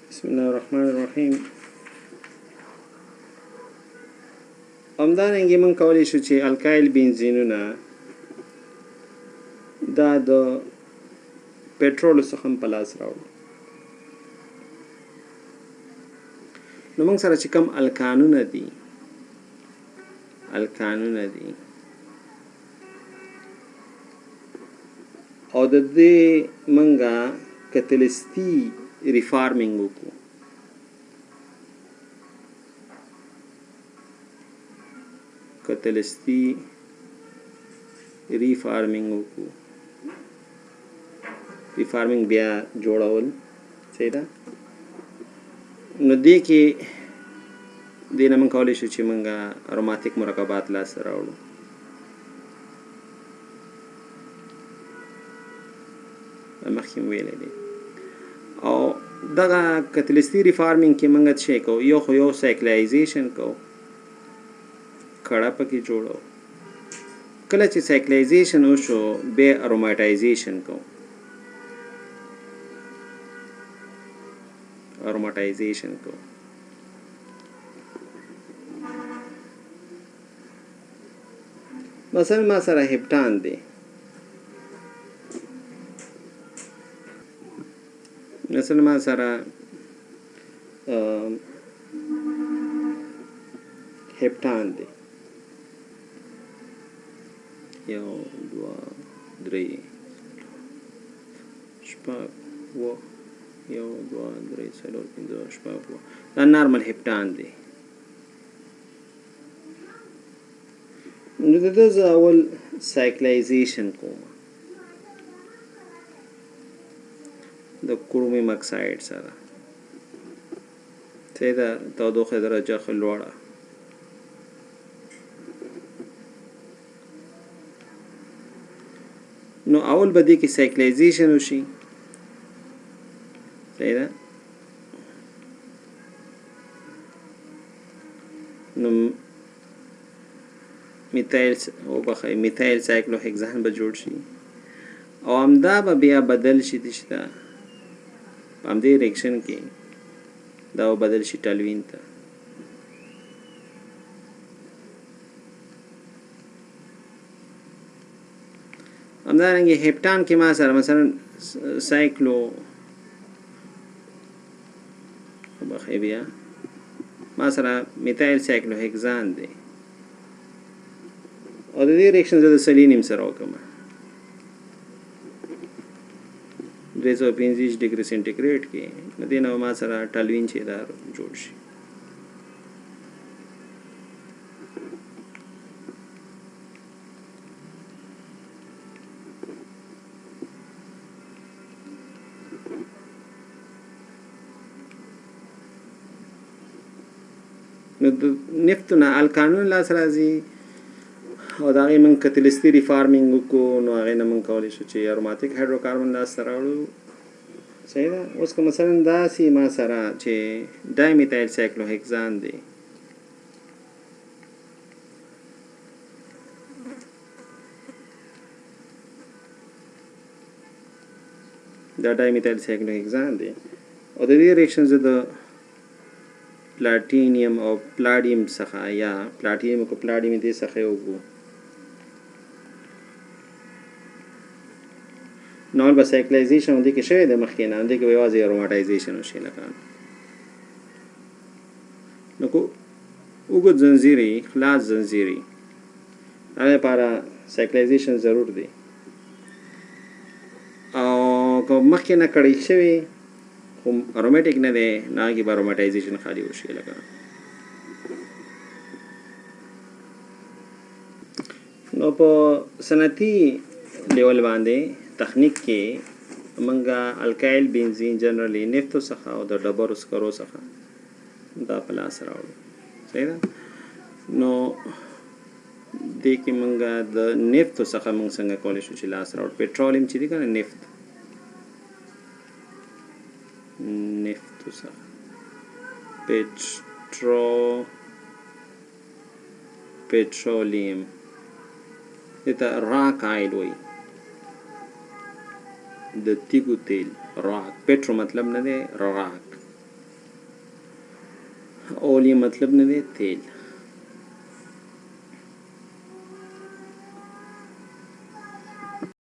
بسم الله الرحمن الرحیم. همدارنګه موږ کولی شو چې الکایل بنزینونه دا د پټرولو څخه هم په لاس راوړو. نو موږ سره چې کوم الکانونه دي، الکانونه دي او د دې منګه کتلستی ریفارمینګ وکړو، کتلستی ریفارمینګ وکړو، ریفارمینګ بیا جوړول، صحیح ده. نو دې کې دې نه موږ کولی شو چې موږ اروماتیک مرکبات لاسته راوړو. مخکې مې ویلی دی. او دغه کتلیستي ریفارمینګ کې موږ څه شی کوو؟ یو خو یو سایکلایزیشن کوو، کړه پکې جوړو. کله چې سایکلایزیشن وشو بیا اروماتایزیشن کوو، اروماتایزیشن کوو. مثلا ما سره هپټان دی، مثلا ما سره هپټان دی، 1 2 3 6 7، 1 2 3 4 5 6 7، دا نارمل هپټان دی. نو د ده زه اول سایکلایزیشن کوم د کرومیم اکساید سره، صحیح ده، تودوخې درجه ښه لوړه. نو اول به دې کې سایکلایزیشن وشي، صحیح ده. نو میتایل، وبخښئ، میتایل سایکلوهکسان به جوړ شي او همدا به بیا بدل شي چې دا په همدې ریکشن کې دا به بدل شي ټلوین ته. همدارنګه هپټان کې ما سره مثلا سایکلو، وبخښئ، بیا ما سره میتایل سایکلوهکسان دی او د دې ریکشن زه د سلینیم سره وکړم 225 ډیګري سنټیګریډ کې، نو دې نه ما سره ټلوین چې دا جوړ شي. نو د نفتو نه الکانون لاس راځي او د هغې موږ کتلیستي ریفارمینګ وکړو، نو هغې نه موږ کولی شو چې اروماتیک هایدروکاربن لاسته راوړو، صحیح ده. اوس که مثلا داسې ما سره چې ډایمیتایل سایکلوهکسان دی، دا ډایمیتایل سایکلوهکسان دی او د دې ریکشن زه د پلاټینیم او پلاډیم څخه یا پلاټینیم او پلاډیم دې څخه وکړو، نو به سایکلایزیشن دې کې شوی د مخکې نه، دې کې به یوازې اروماتایزیشن وشي. لکه نو کو اوږد زنځیري، خلاص زنځیري، هغې لپاره سایکلایزیشن ضرور دی. او که مخکې نه کړی شوی خو اروماتیک نه دی، نو هغې کې به اروماتایزیشن خالي وشي. لکه نو په صنعتي لیول باندې تخنیک کې موږ الکایل بنزین جنرالي نفتو څخه او د ډبرو سکرو څخه دا په لاس راوړو، صحیح ده. نو دې کې موږ د نفتو څخه موږ څنګه کولی شو چې لاس راوړو؟ پټرولیم چې دی که نه، نفت، نفتو څخه پټرولیم، دې ته راک آیل وایي، د تیږو تیل، راک، پټرو مطلب نه دی، راک. اول یې مطلب نه دی تیل.